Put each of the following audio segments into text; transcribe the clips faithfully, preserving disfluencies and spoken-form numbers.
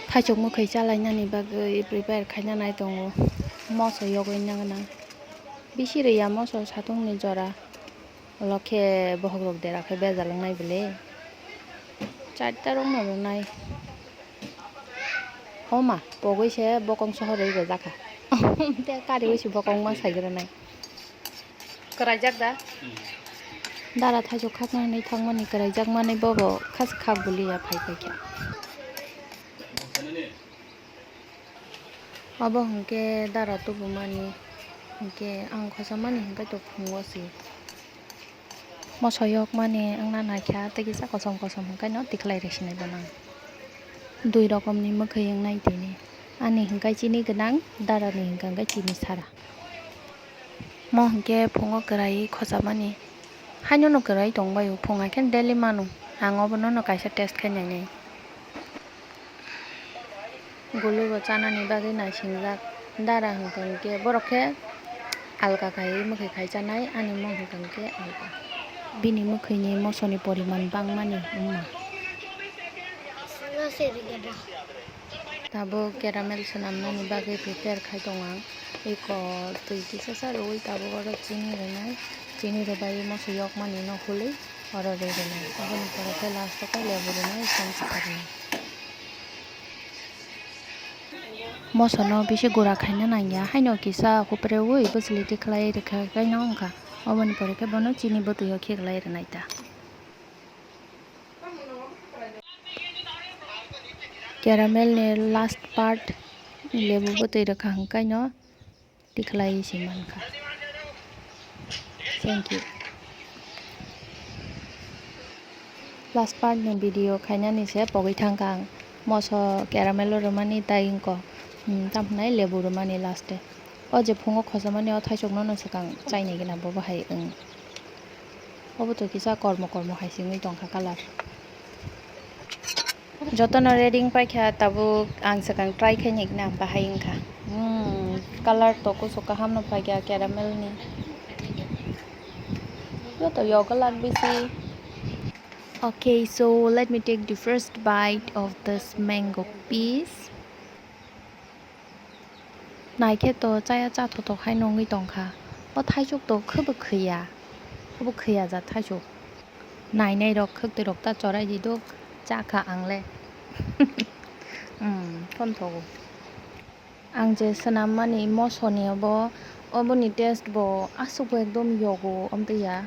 Thaichuk mwkhwi chalainani bagwi prepare khaina nai tongo. Moso yogwi nangna. Bisi rwya moso satungni jora. Ulo khe bokhok rok dera khe bejal wngnai bwle. Charta rok no rwnai. Homa, pogwi se bokong sohor rwi rwjakha. Te kariwi se bokong ma sai rwnai. Kwraijak da? Dara thaichuk khakna hinwi thangmani kwraijak manwi bobo khas khak buliya phai phai khe. Obo hwnkhe dara tubumani, hwnkhe ang khosamani hwnkhe to phungo se. Moso yokmani wngna naikha, tei kisa kosom kosom hwnkhe no tikhlai rwsinai bono ang. Dui rokomni mwkhwi wngnai tini. Ani hwnkhe chini gwnang, darani hwnkhe chini sara. Mo hwnkhe phungo kwrwi khochamani. Haino no kwrwi tongbaio, phung hai khe daily mano. Ang obono no kaisa test khe nainai. Gulugo chanani bagwi naisingjak. Dara hwnkha hwnkhe borok khe alka khai mwkhwi khai chanai, ani mo hwnkha hwnkhe alka. Bini mwkhwini mosoni poriman bangmani wngma. Tabuk caramel swnamnani bagwi prepare khai tongo ang. Eko twi kisa sa rwui tabuk oro chini rwnai. Chini rwbai moso yokmani no hului oro rwi rwnai. Aboni pore khe last o khe lebu rwnai, som swkar rwnai. Moso no bisi gura khaina nangya, haino kisa hupre ui bwchwlwi tikhlai rwkha khe no wngkha. Aboni pore khe bono chini bwtwi o khiklai rwnai ta. Caramel ni last part lebu bwtwi rwkha hwnkhe no tikhlai se mankha. Thank you. Last part ni video khainani se pogwi thangkha ang. Moso caramel o rwmani tei wngkha, hmm, tamo hwnai lebu rwmani last e. O je phungo khochamani o thaichuk no no swkang chainai gana bo bahai wng. Obo to kisa kormo kormo hai se wngwi tongkha colour. Jotono ready wng paikha, tabuk ang swkang try khainai gana bahai wngkha. Hmm, colour to kuchuk kaham no phaikha caramel ni. Yo to yogo lag bisi. Okay, so let me take the first bite of this mango piece. Naikhe to chaya chathothok hai nungwi tongkha. O thaichuk to khwbo khwiya. Khwbo khwiya ja thaichuk. Nainai rok khwktwi rok ta chorai di dok chakha ang le. Hmm, thon thogo. Ang je swnam mani mosoni obo, oboni taste bo aswk bo ekdom yogo, omtwi ya,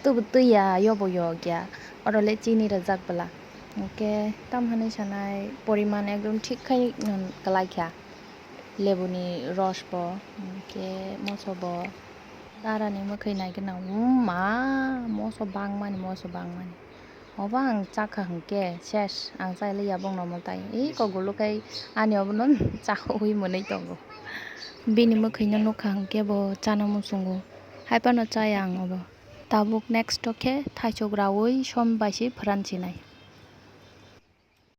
twbo twi ya, yobo yog ya, oro le chini rwjak bwla. Hwnkhe tamo hwnwi sanai poriman ekdom thik khai no kwlai kha, lebuni ros bo, hwnkhe moso bo, darani mwkhwi nai gana, umma, moso bangmani, moso bangmani. Obo ang chakha hwnkhe ses, ang chailiya bongno mwtai. Iko gulukhai ani obono chakhogwi mwnwi tongo. Bini mwkhwino nukha hwnkhe bo chana muchungo. Haiphano chaya ang obo. Tabuk next o khe thaichuk raui som bai se phwran sinai.